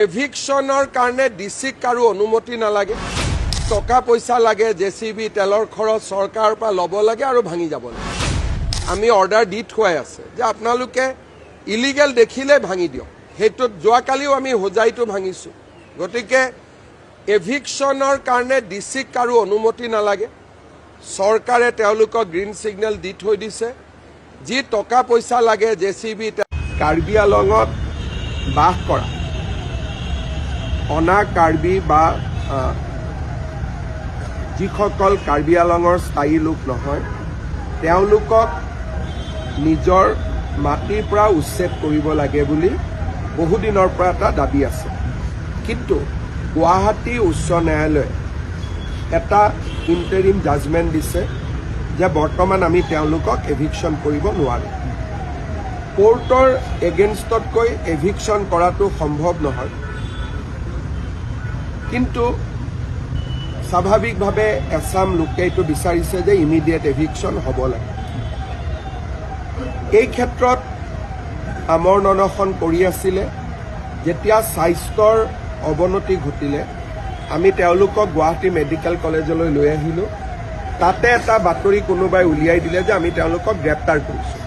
এভিকশ্যনৰ কাৰণে ডি চিক কাৰো অনুমতি নালাগে। টকা পইচা লাগে, জেচিবি, তেলৰ খৰচ চৰকাৰৰ পৰা ল'ব লাগে আৰু ভাঙি যাব লাগে। আমি অৰ্ডাৰ দি থোৱাই আছে যে আপোনালোকে ইলিগেল দেখিলে ভাঙি দিয়ক। সেইটোত যোৱাকালিও আমি হোজাইটো ভাঙিছোঁ। গতিকে এভিকশ্যনৰ কাৰণে ডি চিক কাৰো অনুমতি নালাগে। চৰকাৰে তেওঁলোকক গ্ৰীণ ছিগনেল দি থৈ দিছে। যি টকা পইচা লাগে, জেচিবি। কাৰ্বি আলঙত বাস কৰা অনা কাৰ্বি বা যিসকল কাৰ্বি আলঙৰ স্থায়ী লোক নহয়, তেওঁলোকক নিজৰ মাটিৰ পৰা উচ্ছেদ কৰিব লাগে বুলি বহুদিনৰ পৰা এটা দাবী আছে। কিন্তু গুৱাহাটী উচ্চ ন্যায়ালয়ে এটা ইণ্টাৰিম জাজমেণ্ট দিছে যে বৰ্তমান আমি তেওঁলোকক এভিকশ্যন কৰিব নোৱাৰোঁ। কোৰ্টৰ এগেইনষ্টতকৈ এভিকশ্যন কৰাটো সম্ভৱ নহয়। কিন্তু স্বাভাৱিকভাৱে এচাম লোকে এইটো বিচাৰিছে যে ইমিডিয়েট এভিকশ্যন হ'ব লাগে। এই ক্ষেত্ৰত আমৰণ অনশন কৰি আছিলে। যেতিয়া স্বাস্থ্যৰ অৱনতি ঘটিলে, আমি তেওঁলোকক গুৱাহাটী মেডিকেল কলেজলৈ লৈ আহিলোঁ। তাতে এটা বাতৰি কোনোবাই উলিয়াই দিলে যে আমি তেওঁলোকক গ্ৰেপ্তাৰ কৰিছোঁ।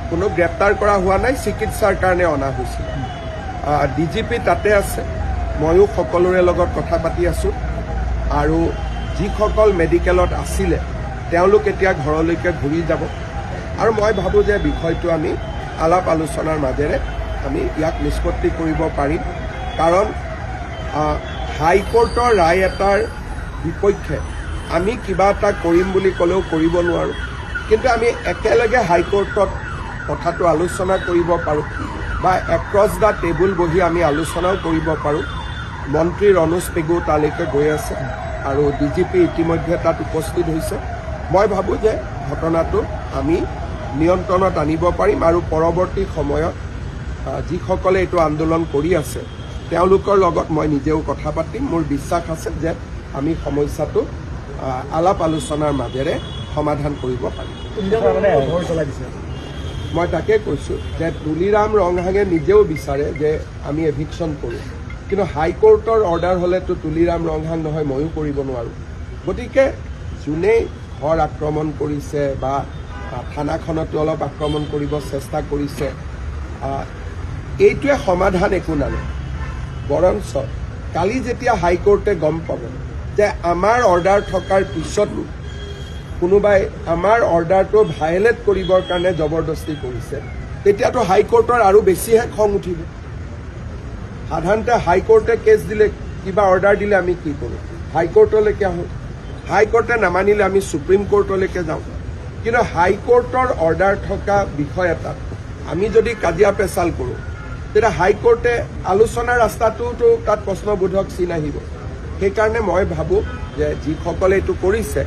কোনো গ্ৰেপ্তাৰ কৰা হোৱা নাই, চিকিৎসাৰ কাৰণে অনা হৈছিল। ডিজিপি তাতে আছে, ময়ো সকলোৰে লগত কথা পাতি আছোঁ আৰু যিসকল মেডিকেলত আছিলে, তেওঁলোক এতিয়া ঘৰলৈকে ঘূৰি যাব। আৰু মই ভাবোঁ যে বিষয়টো আমি আলাপ আলোচনাৰ মাজেৰে আমি ইয়াক নিষ্পত্তি কৰিব পাৰিম। কাৰণ হাইকোৰ্টৰ ৰায় এটাৰ বিপক্ষে আমি কিবা এটা কৰিম বুলি ক'লেও কৰিব নোৱাৰোঁ। কিন্তু আমি একেলগে হাইকোৰ্টত কথাটো আলোচনা কৰিব পাৰোঁ বা এক্ৰছ the table বহি আমি আলোচনাও কৰিব পাৰোঁ। মন্ত্ৰী ৰণোজ পেগু তালৈকে গৈ আছে আৰু ডিজিপি ইতিমধ্যে তাত উপস্থিত হৈছে। মই ভাবোঁ যে ঘটনাটো আমি নিয়ন্ত্ৰণত আনিব পাৰিম আৰু পৰৱৰ্তী সময়ত যিসকলে এইটো আন্দোলন কৰি আছে, তেওঁলোকৰ লগত মই নিজেও কথা পাতিম। মোৰ বিশ্বাস আছে যে আমি সমস্যাটো আলাপ আলোচনাৰ মাজেৰে সমাধান কৰিব পাৰিম। ঘৰ জ্বলাই দিছে। মই তাকে কৈছোঁ যে তুলিৰাম ৰংহাঙে নিজেও বিচাৰে যে আমি এভিকশ্যন কৰোঁ। কিন্তু হাইকোৰ্টৰ অৰ্ডাৰ হ'লেতো তুলিৰাম ৰংহাং নহয়, ময়ো কৰিব নোৱাৰোঁ। গতিকে যোনেই ঘৰ আক্ৰমণ কৰিছে বা থানাখনতো অলপ আক্ৰমণ কৰিব চেষ্টা কৰিছে, এইটোৱে সমাধান একো নানে। বৰঞ্চ কালি যেতিয়া হাইকোৰ্টে গম পাব যে আমাৰ অৰ্ডাৰ থকাৰ পিছতো কোনোবাই আমাৰ অৰ্ডাৰটো ভায়লেট কৰিবৰ কাৰণে জবৰদস্তি কৰিছে, তেতিয়াতো হাইকোৰ্টৰ আৰু বেছিহে খং উঠিব। সাধাৰণতে হাইকোৰ্টে কেছ দিলে, কিবা অৰ্ডাৰ দিলে আমি কি কৰোঁ? হাইকোৰ্টলৈকে আহোঁ। হাইকোৰ্টে নামানিলে আমি সুপ্ৰিম কোৰ্টলৈকে যাওঁ। কিন্তু হাইকোৰ্টৰ অৰ্ডাৰ থকা বিষয় এটাত আমি যদি কাজিয়া পেচাল কৰোঁ, তেতিয়া হাইকোৰ্টে আলোচনাৰ ৰাস্তাটোতো তাত প্ৰশ্নবোধক চিন আহিব। সেইকাৰণে মই ভাবোঁ যে যিসকলে এইটো কৰিছে,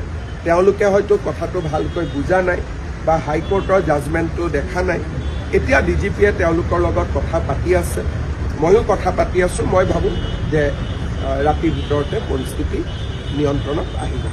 তেওঁলোকে হয়তো কথাটো ভালকৈ বুজা নাই বা হাইকোৰ্টৰ জাজমেণ্টটো দেখা নাই। এতিয়া ডিজিপিয়ে তেওঁলোকৰ লগত কথা পাতি আছে, ময়ো কথা পাতি আছোঁ। মই ভাবোঁ যে ৰাতিৰ ভিতৰতে পৰিস্থিতি নিয়ন্ত্ৰণত আহিব।